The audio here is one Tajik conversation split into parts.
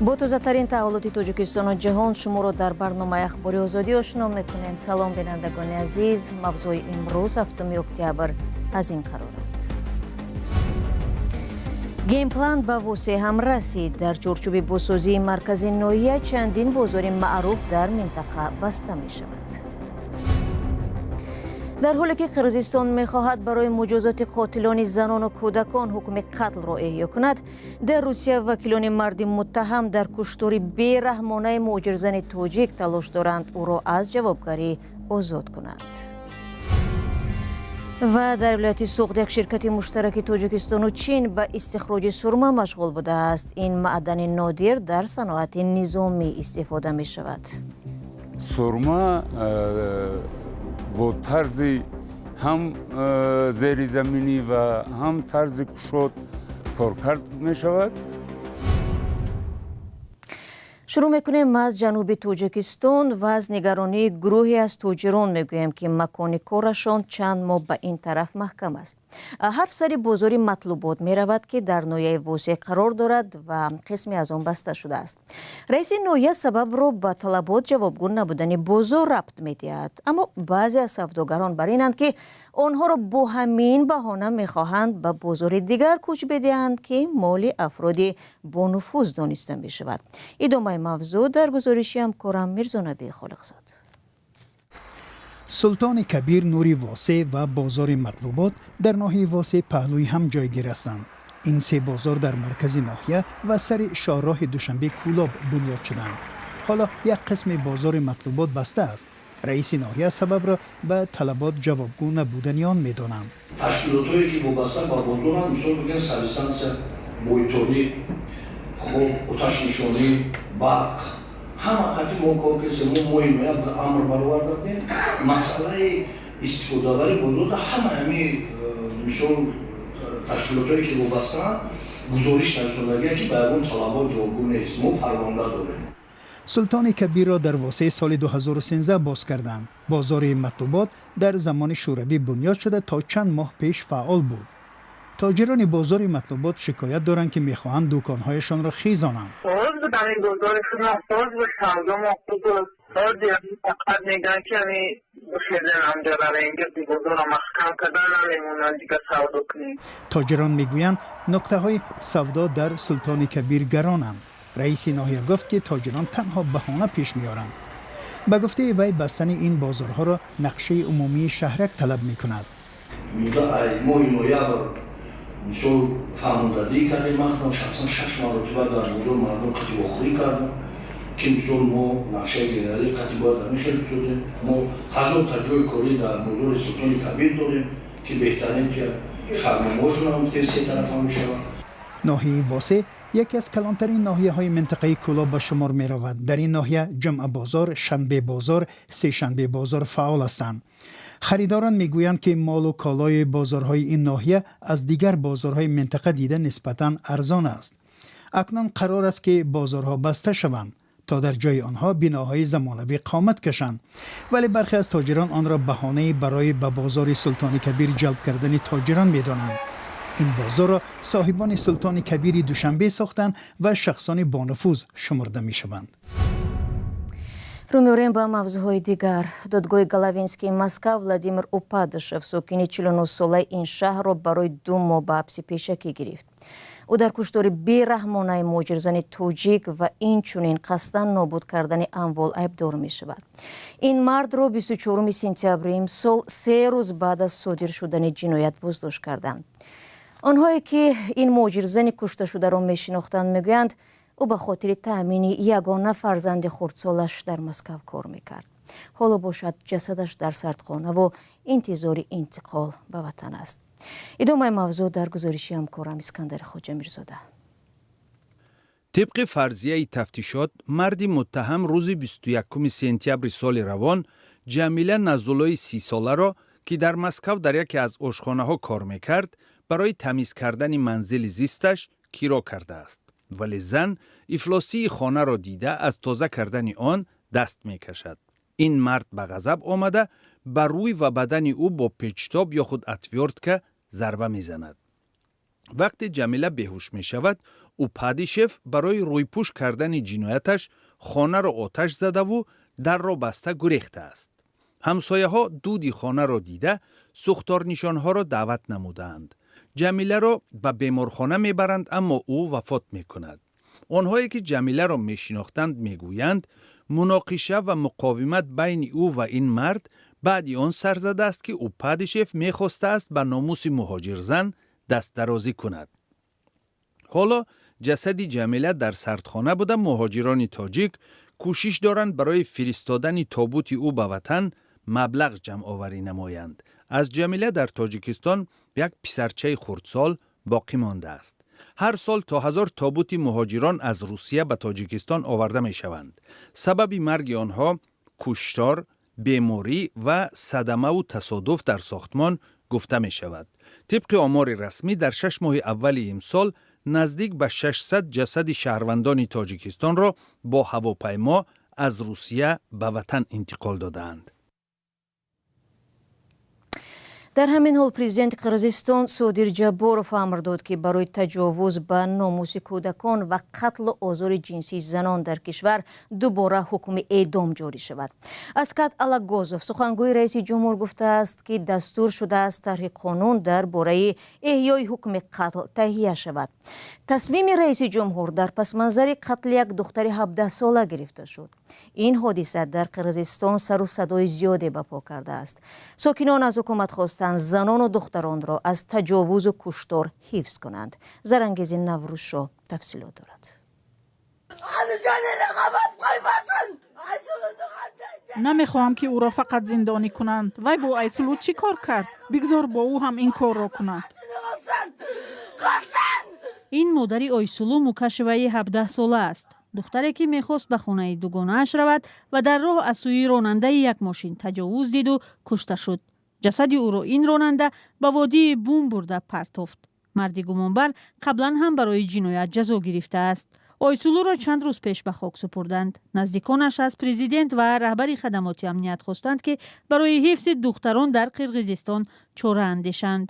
Бо тозатарин таҳаввулоти Тоҷикистону ҷаҳон шуморо дар барномаи Ахбори Озодӣ ошно мекунем. Салом, бинандагони азиз. Мавзӯи имрӯз, 7 октябр, аз ин қароранд: генплан ба Восеъ ҳам расид. Дар чорчӯби бозсозии маркази ноҳия чандин бозори маъруф дар минтақа баста мешавад. Дар ҳоле ки Қирғизистон мехоҳад барои муҷозоти қотилони занону кӯдакон ҳукми қатлро эҳё кунад, дар Русия вакилони марди муттаҳам дар куштори бераҳмонаи муҳоҷирзани тоҷик талош доранд ӯро аз ҷавобгарӣ озод кунанд. Ва дар вилояти Суғд як ширкати муштараки Тоҷикистону Чин ба истихроҷи сурма машғул будааст. Ин маъдани нодир дар саноати низомӣ истифода мешавад. Сурма бо тарзи ҳам зеризаминӣ ва ҳам тарзи кушод коркард мешавад. Шурӯъ мекунем аз ҷануби Тоҷикистон ва аз нигаронии гурӯҳе аз тоҷирон мегӯем, ки макони корашон чанд моҳ ба ин тараф маҳкам аст. Ҳарф сари бозори Матлубот меравад, ки дар ноҳияи Восеъ қарор дорад ва қисме аз он баста шудааст. Раиси ноҳия сабабро ба талабот ҷавобгӯ набудани бозор рабт медиҳад, аммо баъзе аз савдогарон бар инанд, ки онҳоро бо ҳамин баҳона мехоҳанд ба бозори дигар кӯч бидиҳанд, ки моли афроди бонуфуз дониста мешавад. Идомаи мавзӯъ дар гузориши ҳамкорам Мирзонаби Холиқзод. Султони Кабир, Нури Восеъ ва бозори Матлубот дар ноҳияи Восеъ паҳлӯи ҳам ҷойгир ҳастанд. Ин се бозор дар маркази ноҳия ва сари шоҳроҳи Душанбе Кӯлоб бунёд шуданд. Ҳоло як қисми бозори Матлубот баста аст. Раиси ноҳия сабабро ба талабот ҷавобгӯ набудани он медонанд. Ташкилотҳое, ки вобаста ба бозоранд, мисол бигӯем, санстансия, бойтонӣ, хоб, оташнишонӣ, барқ, ҳама қати мо кор кардем. Мо моҳи ноябр амр баровардем. Масъалаи истифодабарӣ бозорда ҳама ҳами мисол ташкилотҳое, ки вобастаанд, гузориш нарасондагия, ки ба ягон талабот ҷавобгӯ нест. Мо парванда дорем. Султони Кабирро дар Восеъ соли 2013 боз карданд. Бозори Матлубот дар замони Шӯравӣ бунёд шуда, то чанд моҳ пеш фаъол буд. Тоҷирони бозори Матлубот шикоят доранд, ки мехоҳанд дуконҳояшонро хезонанд. Боз буд ҳамин бозори худам, боз буд, савдомо хуб буд. Ҳозир фақат мегӯянд, ки ҳамин бихезем ҳамҷо равем, бозорро маҳкам кардан, намемонанд дига савдо кунем. Тоҷирон мегӯянд, нуқтаҳои савдо дар Султони Кабир гаронанд. Раиси ноҳия гуфт, ки тоҷирон танҳо баҳона пеш меоранд. Ба гуфтаи вай, бастани ин бозорҳоро нақшаи умумии шаҳрак талаб мекунад. Моҳи ноябр мисол фаҳмондадӣ кардем. Ман худам шахсан шаш маротиба дар бозор мардум қати вохӯрӣ кардам, ки мисол мо нақшаи генералӣ қати бояд ҳамин хел бисозем. Мо 1000 та ҷои корӣ дар бозори Султони Кабир дорем, ки беҳтарин ки шармомаҳошон ҳам се тарафа мешавад. Ноҳияи Восеъ яке аз калонтарин ноҳияҳои минтақаи Кӯлоб ба шумор меравад. Дар ин ноҳия Ҷумъабозор, Шанбебозор, Сешанбебозор фаъол ҳастанд. Харидорон мегӯянд, ки молу колои бозорҳои ин ноҳия аз дигар бозорҳои минтақа дида нисбатан арзон аст. Акнун қарор аст, ки бозорҳо баста шаванд, то дар ҷои онҳо биноҳои замонавӣ қомат кашанд, вале бархе аз тоҷирон онро баҳонае барои ба бозори Султони Кабир ҷалб кардани тоҷирон медонанд. Ин бозорро соҳибони Султони Кабири Душанбе сохтанд ва шахсони бонуфуз шумурда мешаванд. Рӯ меорем ба мавзӯъҳои дигар. Додгоҳи Головинскии Москав Владимир Упадышев, сокини 49-солаи ин шаҳрро, барои 2 моҳ ба ҳабси пешакӣ гирифт. Ӯ дар куштори бераҳмонаи муҳоҷирзани тоҷик ва инчунин қасдан нобуд кардани амвол айбдор мешавад. Ин мардро 24 сентябри имсол, 3 рӯз баъд аз содир шудани ҷиноят, боздошт карданд. Онҳое, ки ин муҳоҷирзани кушташударо мешинохтанд, мегӯянд, ӯ ба хотири таъмини ягона фарзанди хурдсолаш дар Москав кор мекард. Ҳоло бошад, ҷасадаш дар сардхонаву интизори интиқол ба ватан аст. Идомаи мавзӯъ дар гузориши ҳамкорам Искандари Хоҷамирзода. Тибқи фарзияи тафтишот, марди муттаҳам рӯзи 21 сентябри соли равон Ҷамила Назулои 30-соларо, ки дар Москав дар яке аз ошхонаҳо кор мекард, барои тамиз кардани манзили зисташ киро кардааст, вале зан ифлосии хонаро дида, аз тоза кардани он даст мекашад. Ин мард ба ғазаб омада, ба рӯй ва бадани ӯ бо печтоб ё худ отвёртка зарба мезанад. Вақте Ҷамила беҳуш мешавад, Упадишев барои рӯйпӯш кардани ҷинояташ хонаро оташ задаву дарро баста гурехтааст. Ҳамсояҳо дуди хонаро дида, сӯхторнишонҳоро даъват намудаанд. Ҷамиларо ба беморхона мебаранд, аммо ӯ вафот мекунад. Онҳое ки Ҷамиларо мешинохтанд, мегӯянд, муноқиша ва муқовимат байни ӯ ва ин мард баъди он сар задааст, ки Упадишев мехостааст ба номуси муҳоҷирзан дастдарозӣ кунад. Ҳоло ҷасади Ҷамила дар сардхона буда, муҳоҷирони тоҷик кӯшиш доранд барои фиристодани тобути ӯ ба ватан маблағ ҷамъоварӣ намоянд. Аз Ҷамила дар Тоҷикистон як писарчаи хурдсол боқӣ мондааст. Ҳар сол то 1000 тобути муҳоҷирон аз Русия ба Тоҷикистон оварда мешаванд. Сабаби марги онҳо куштор, беморӣ ва садамаву тасодуф дар сохтмон гуфта мешавад. Тибқи омори расмӣ, дар 6 моҳи аввали имсол наздик ба 600 ҷасади шаҳрвандони Тоҷикистонро бо ҳавопаймо аз Русия ба ватан интиқол додаанд. Дар ҳамин ҳол президенти Қирғизистон Содир Ҷабборов амр дод, ки барои таҷовуз ба номуси кӯдакон ва қатлу озори ҷинсии занон дар кишвар дубора ҳукми эъдом ҷорӣ шавад. Аскат Алагозов, сухангӯи раиси ҷумҳур, гуфтааст, ки дастур шудааст тарҳи қонун дар бораи эҳёи ҳукми қатл таҳия шавад. Тасмими раиси ҷумҳур дар пасманзари қатли як духтари 17-сола гирифта шуд. Ин ҳодиса дар Қирғизистон сару садои зиёде ба по кардааст. Сокинон аз ҳукумат хостанд занону духтаронро аз таҷовузу куштор ҳифз кунанд. Зарангези Наврӯзшо тафсилот дорад. Намехоҳам, ки ӯро фақат зиндонӣ кунанд. Вай бо Айсулу чӣ кор кард? Бигзор бо ӯ ҳам ин корро кунанд. Ин модари Ойсулу Мукашеваи 17-сола аст, духтаре ки мехост ба хонаи дугонааш равад ва дар роҳ аз сӯи ронандаи як мошин таҷовуз диду кушта шуд. Ҷасади ӯро ин ронанда ба водии Бум бурда партофт. Марди гумонбар қаблан ҳам барои ҷиноят ҷазо гирифтааст. Ойсулуро чанд рӯз пеш ба хок супурданд. Наздиконаш аз президент ва раҳбари хадамоти амният хостанд, ки барои ҳифзи духтарон дар Қирғизистон чора андешанд.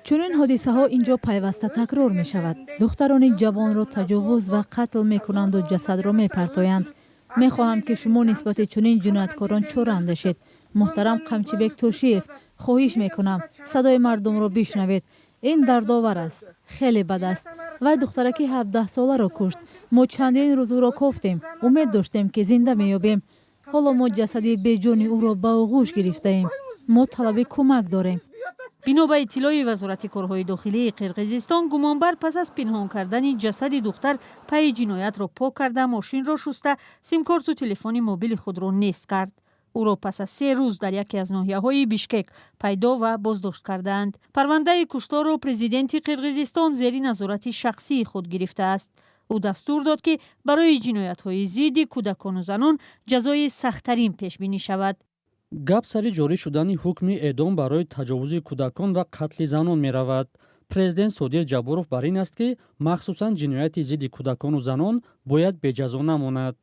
Чунин ҳодисаҳо ин ҷо пайваста такрор мешавад. Духтарони ҷавонро таҷовуз ва қатл мекунанду ҷасадро мепартоянд. Мехоҳам, ки шумо нисбати чунин ҷинояткорон чора андешед. Муҳтарам Қамчибек Тошиев, хоҳиш мекунам, садои мардумро бишнавед. Ин дардовар аст, хеле бад аст. Вай духтараки 17-соларо кушт. Мо чандин рӯз ӯро кофтем, умед доштем, ки зинда меёбем. Ҳоло мо ҷасади беҷони ӯро ба оғӯш гирифтаем. Мо талаби кӯмак дорем. Бино ба иттилои Вазорати корҳои дохилии Қирғизистон, гумонбар пас аз пинҳон кардани ҷасади духтар пайи ҷиноятро пок карда, мошинро шуста, симкорту телефони мобили худро нест кард. Ӯро пас аз 3 рӯз дар яке аз ноҳияҳои Бишкек пайдо ва боздошт кардаанд. Парвандаи кушторро президенти Қирғизистон зери назорати шахсии худ гирифтааст. Ӯ дастур дод, ки барои ҷиноятҳои зидди кӯдакону занон ҷазои сахттарин пешбинӣ шавад. Гап сари ҷорӣ шудани ҳукми эъдом барои таҷовузи кӯдакон ва қатли занон меравад. Президент Содир Ҷабборов бар ин аст, ки махсусан ҷинояти зидди кӯдакону занон бояд беҷазо намонад.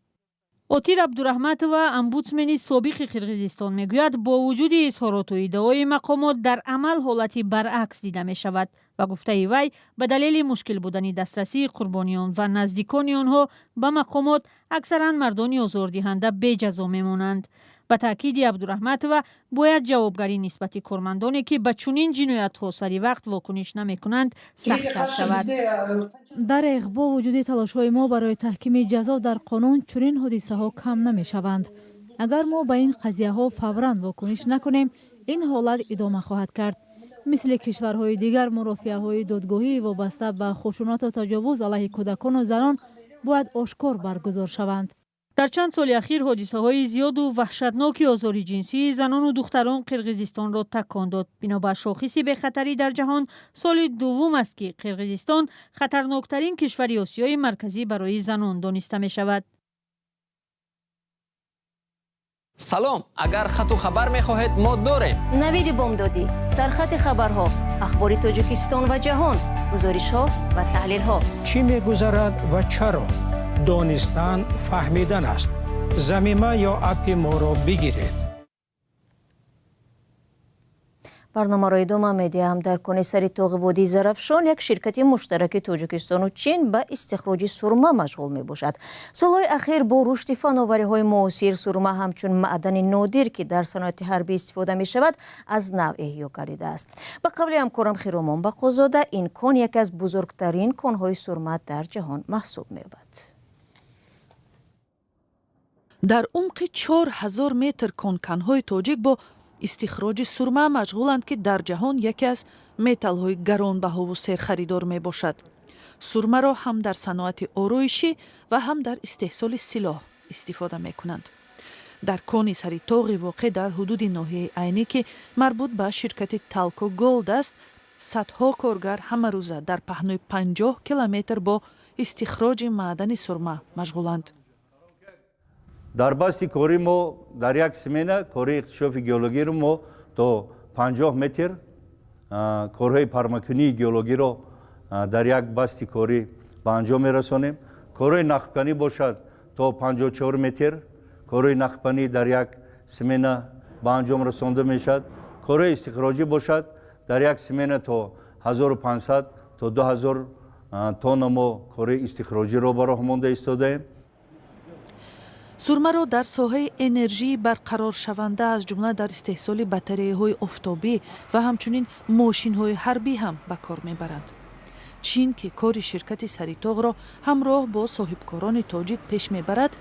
Отир Абдураҳматова, омбудсмени собиқи Қирғизистон, мегӯяд, бо вуҷуди изҳороту иддаои мақомот, дар амал ҳолати баръакс дида мешавад. Ба гуфтаи вай, ба далели мушкил будани дастрасии қурбониён ва наздикони онҳо ба мақомот, аксаран мардони озордиҳанда беҷазо мемонанд. Ба таъкиди Абдураҳматова, бояд ҷавобгарӣ нисбати кормандоне, ки ба чунин ҷиноятҳо сари вақт вокуниш намекунанд, сахттар шавад. Дареғ, бо вуҷуди талошҳои мо барои таҳкими ҷазо дар қонун, чунин ҳодисаҳо кам намешаванд. Агар мо ба ин қазияҳо фавран вокуниш накунем, ин ҳолат идома хоҳад кард. Мисли кишварҳои дигар, мурофиаҳои додгоҳии вобаста ба хушунату таҷовуз алайҳи кӯдакону занон бояд ошкор баргузор шаванд. Дар чанд соли ахир ҳодисаҳои зиёду ваҳшатноки озори ҷинсии занону духтарон Қирғизистонро такон дод. Бино бар шохиси бехатарӣ дар ҷаҳон, соли дуввум аст, ки Қирғизистон хатарноктарин кишвари Осиёи Марказӣ барои занон дониста мешавад. Салом, агар хату хабар мехоҳед, мо дорем. Навиди бомдодӣ, сархати хабарҳо, ахбори Тоҷикистон ва ҷаҳон, гузоришҳо ва таҳлилҳо. Чӣ мегузарад ва чаро? Донистан фаҳмидан аст. Замима ё аппи моро бигиред. Барномаро идома медиҳам. Дар кони сари тоғи водии Зарафшон як ширкати муштараки Тоҷикистону Чин ба истихроҷи сурма машғул мебошад. Солҳои ахир бо рушди фановариҳои муосир сурма ҳамчун маъдани нодир, ки дар саноати ҳарбӣ истифода мешавад, аз нав эҳё гардидааст. Ба қавли ҳамкорам Хиромон Бақозода, ин кон яке аз бузургтарин конҳои сурма дар ҷаҳон маҳсуб меёбад. Дар умқи 4000 метр конканҳои тоҷик бо истихроҷи сурма машғуланд, ки дар ҷаҳон яке аз металлҳои гаронбаҳову серхаридор мебошад. Сурмаро ҳам дар саноати ороишӣ ва ҳам дар истеҳсоли силоҳ истифода мекунанд. Дар кони сари тоғи воқеъ дар ҳудуди ноҳияи Айнӣ, ки марбут ба ширкати Талко Голд аст, садҳо коргар ҳамарӯза дар паҳнои 50 километр бо истихроҷи маъдани сурма машғуланд. Дар басти кори мо дар як смена кори иктишофи геологиро мо то 50 метр корҳои пармакунии геологиро дар як басти корӣ ба анҷом мерасонем. Корҳои нақбканӣ бошад, то 54 метр корҳои нақбканӣ дар як смена ба анҷом расонда мешавад. Корҳои истихроҷӣ бошад, дар як смена то 1500 то 2000 тонна мо корҳои истихроҷиро ба роҳ монда истодаем. Сурмаро дар соҳаи энержии барқароршаванда, аз ҷумла дар истеҳсоли батареяҳои офтобӣ ва ҳамчунин мошинҳои ҳарбӣ ҳам ба кор мебаранд. Чин, ки кори ширкати Саритоғро ҳамроҳ бо соҳибкорони тоҷик пеш мебарад,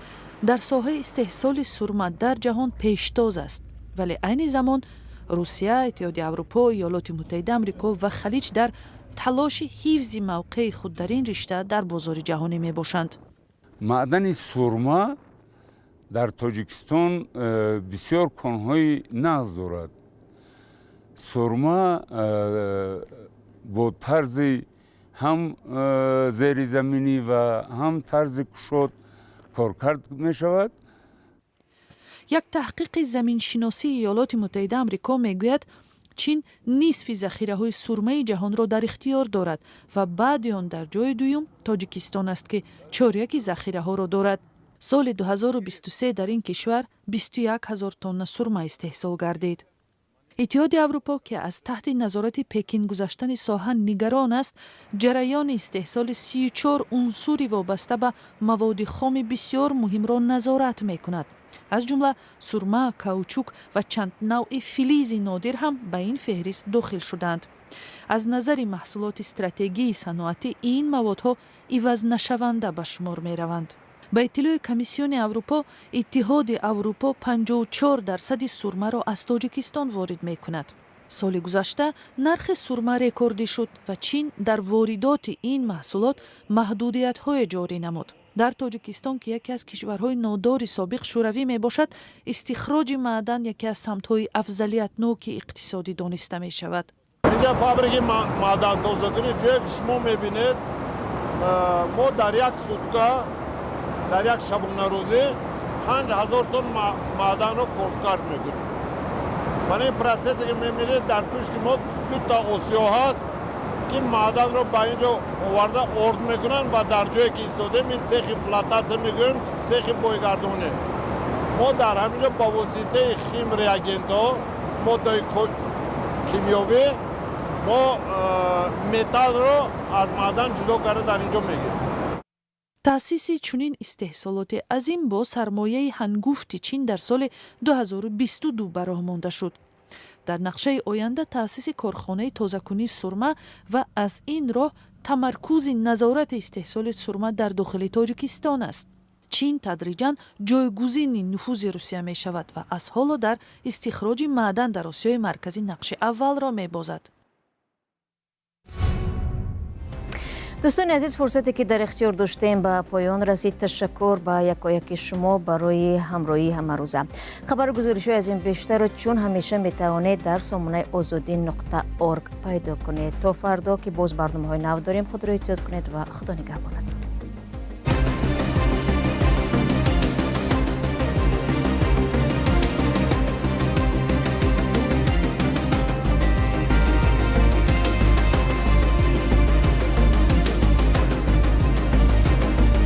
дар соҳаи истеҳсоли сурма дар ҷаҳон пештоз аст. Вале айни замон Русия, Иттиҳоди Аврупо, Иёлоти Муттаҳида Амрико ва Халиҷ дар талоши ҳифзи мавқеи худ дар ин ришта дар бозори ҷаҳонӣ мебошанд. Маъдани сурма дар Тоҷикистон бисёр конҳои нағз дорад. Сурма бо тарзи ҳам зеризаминӣ ва ҳам тарзи кушод коркард мешавад. Як таҳқиқи заминшиносии Иёлоти Муттаҳида Амрико мегӯяд, Чин нисфи захираҳои сурмаи ҷаҳонро дар ихтиёр дорад ва баъди он дар ҷои дуюм Тоҷикистон аст, ки чоряки захираҳоро дорад. Соли 2023 дар ин кишвар 21 ҳазор тонна сурма истеҳсол гардид. Иттиҳоди Аврупо, ки аз таҳти назорати Пекин гузаштани соҳа нигарон аст, ҷараёни истеҳсоли 34 унсури вобаста ба маводи хоми бисёр муҳимро назорат мекунад. Аз ҷумла сурма, каучук ва чанд навъи филизи нодир ҳам ба ин феҳрист дохил шуданд. Аз назари маҳсулоти стратегии саноатӣ ин маводҳо ивазнашаванда ба шумор мераванд. Ба иттилои Комиссиони Аврупо, Иттиҳоди Аврупо 54 дарсади сурмаро аз Тоҷикистон ворид мекунад. Соли гузашта нархи сурма рекордӣ шуд ва Чин дар воридоти ин маҳсулот маҳдудиятҳое ҷорӣ намуд. Дар Тоҷикистон, ки яке аз кишварҳои нодори собиқ Шӯравӣ мебошад, истихроҷи маъдан яке аз самтҳои афзалиятноки иқтисодӣ дониста мешавад. Инҷа фабрики маъдантозакунӣ, ҷое ки шумо мебинед, мо дар як сутка, дар як шабонарӯзӣ 5000 тонн маъданро коркард мекунем. Барои ин процессе ки мебинед, дар пушти мо дута осиё ҳаст, ки маъданро ба ин ҷо оварда орд мекунанд ва дар ҷое ки истодем, ин цехи флотатсия мегӯем, цехи бойгардонӣ. Мо дар ҳамин ҷо ба воситаи химреагентҳо, моддаи кимиёвӣ, мо металлро аз маъдан ҷудо карда дар ин ҷо мегирем. Таъсиси чунин истеҳсолоти азим бо сармояи ҳангуфти Чин дар соли 2022 ба роҳ монда шуд. Дар нақшаи оянда таъсиси корхонаи тозакунии сурма ва аз ин роҳ тамаркузи назорати истеҳсоли сурма дар дохили Тоҷикистон аст. Чин тадриҷан ҷойгузини нуфузи Русия мешавад ва аз ҳоло дар истихроҷи маъдан дар Осиёи Марказӣ нақши аввалро мебозад. Дӯстони азиз, фурсате ки дар ихтиёр доштем, ба поён расид. Ташаккур ба якояки шумо барои ҳамроҳии ҳамарӯза. Хабару гузоришҳои аз ин бештарро чун ҳамеша метавонед дар сомонаи озодӣ.org пайдо кунед. То фардо, ки боз барномаҳои нав дорем, худро эҳтиёт кунед ва Худо нигаҳбонатон.